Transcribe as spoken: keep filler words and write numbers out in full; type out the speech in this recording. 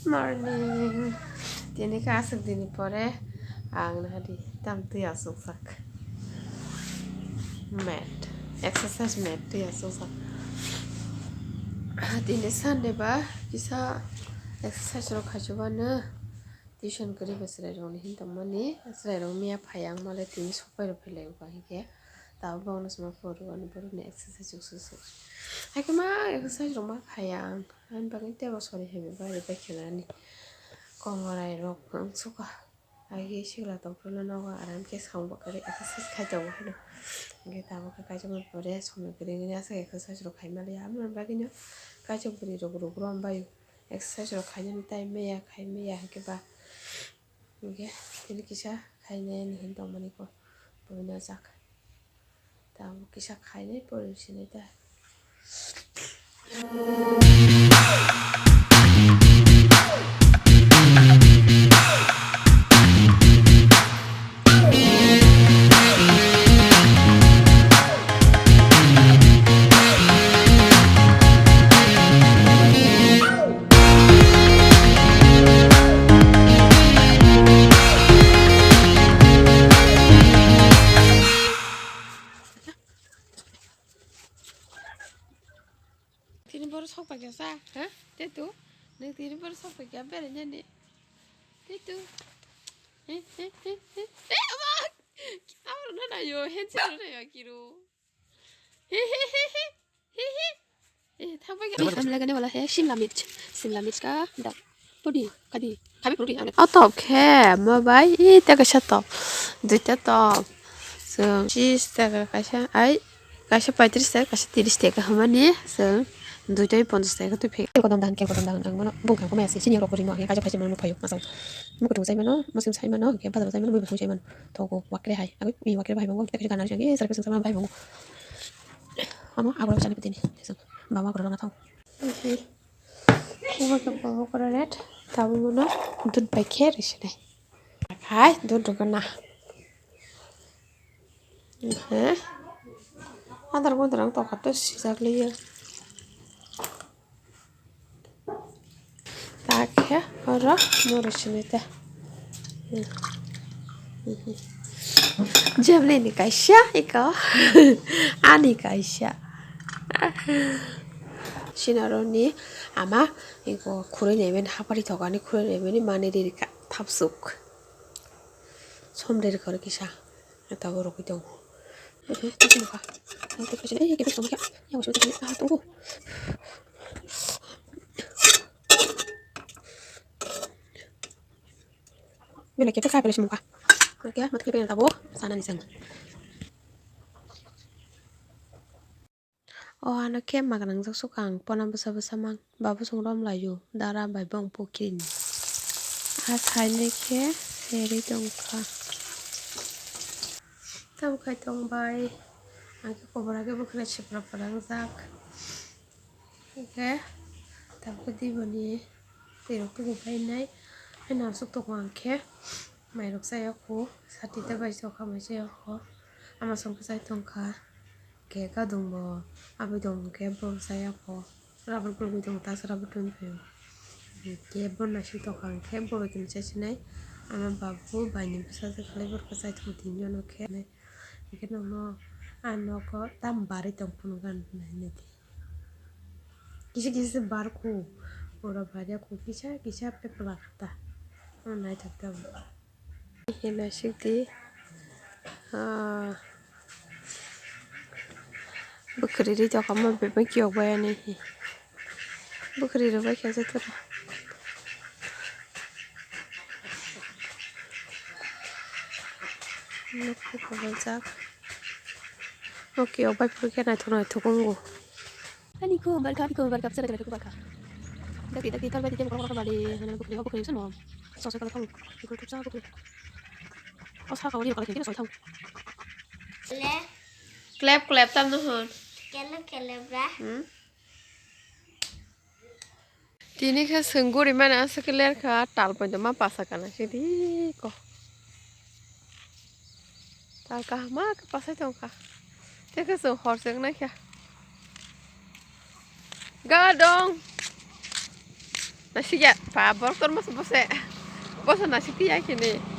Morning. Tini khe aswk dini pore ang nahadi tam twi aswk sak. Mat. Exercise mat twi aswk sak. Tini Sunday ba kisa exercise rok khaijabano tuition kwrwi ba chwrai rokni hin tongmani. Chwrai rok miya phai ang male tini sokpai rok phai lai o ba hinkhe. Tabuk bongno chwma phuru ani borokni exercise rok swk swk. Haikhe ma exercise rok ma khai ang. Ani bagwi teibo sori hai bai bai khenani. Kongorai rok ang suka. Agi sikla tongphuru no nogo aram khe samung bakarwi exercise khai tongo hino. Hingke tabuk khe kaisa pore somoi kwrwi wngya aswk exercise rok khai maliya. Aboni bagwi no kaisa bwrwi rok ruk rom bai exercise rok khainani time maya khai maya hingke ba. Hingke tini kisa khainani hin tongmani ko buino jak. Tabuk kisa khainai pore sinai ta. Tini boro sok paikha sa, ha? Te tu? Nang tini boro sok paikha, bere nani. Te tu? He, he, he, he. Eh, ama! Ama na na yo, hensi na na yo, kiro. He, he, he, he. He, he. Eh, thang paikha. Am lagane wala hai Shimla mirch. Shimla mirch ka da. Pudi, kadi. Khabi pudi, ane. O top khe, mo bai, i ta kaisa top. Duita top. So, chis ta kaisa, ai. Kaisa paitris taka, kaisa tiris taka hwnmani chwng duitwi ponchas taka twi phai. Kel kodom dang, kel kodom dang, ang bono bungkha khe maya se sini rok rimo, ang kaisa kaisa mano phaio, masa mukutung sai mano, musim sai mano, hwnkhe bazar sai mano, bui bwsong sai mano, togo wakre hai, agwi ui wakre bai bango, kita kaisa gana rwjak, eh, sari bwsong sai mano bai bango. Amo agro chani putini, baba agro rwna thang. Ubo khe baba agro red, tabuk bono dud bai khe rwsinai. Khai dud rwgana. He. Adar godar ang tokha to sijak liya. Ta khe oro moro sini ta. Jemleni kaisa iko. Ani kaisa. Sinaroni ama iko khurui nemen hapari tokani khurui nemeni mani ririka thapsuk. Som ririka oro kisa. Tabuk rwgwi tongo. Ehe, tei khe nokha. Tei khe sini, eh, kebek tongkha. Yang sini tongkha. Ah, tongo. Belai kebek kha, belai se mokha. Oke, mata kebek yang tabuk. Sana ni sang. O ano khe maganangjak sukha ang, pona bwsa bwsa mang, ba bosong rom laio, dara bai bong pokrini. A sainai khe serwi tongkha. Tamo khai tong bai, ang khe kobor age bwkhwnai sipra pwrangjak. Hwnkhe tabukhe diboni twi rok tubu painai, haino aswk tongo ang khe mairok chayokho, sati ta bai chokha mai chayokho, ama songkhe chai tongkha. Khe gadung bo abui tong khe bo chaya kho. Rubber gurugui tongo ta rubber tong phio. Khe bo naising tongkha khe bo bai khe chai sinai. Ama babu bai ni bwsajwk khlai borok chai tongo tin jono khe. Hwnkhe nono a nogo tam barwi tong phunukha hinwi nai di. Kisa kisa se bar kho. Pura barya kho kisa kisa pepla kha ta. O naithok ta bo. Hino sikdi, ah, bwkhwrwi ri tongkha, omo bebak kiyok bai ani hi. Bwkhwrwi rwbai khe joto rok. Nukhu koboljak. O kiyok bai phuru khe naithok naithok wngo. Ani ko barka, ani ko barka, bwsala khe naithok barka. Dakti, dakti, tal bai tei borok rok bali, hwnwi bwkhwrwi, o bwkhwrwi se no. Sosok kala thang, bwkhwrwi thupsa bwkhwrwi. O saka o ri kala khe khe soi thang. Le. Clap, clap, tam no hwn. Kele, kele, bra. Hmm? Tini khe chwng guri mano aswk khe ler kha, tal poito ma pasa kana khe di ko. Tal kaham ma khe pasai tong kha. Tei khe chwng hor se wngnai kha. Gadong. Nasikya pa borok tormos bose. Bose nasik tiya kini.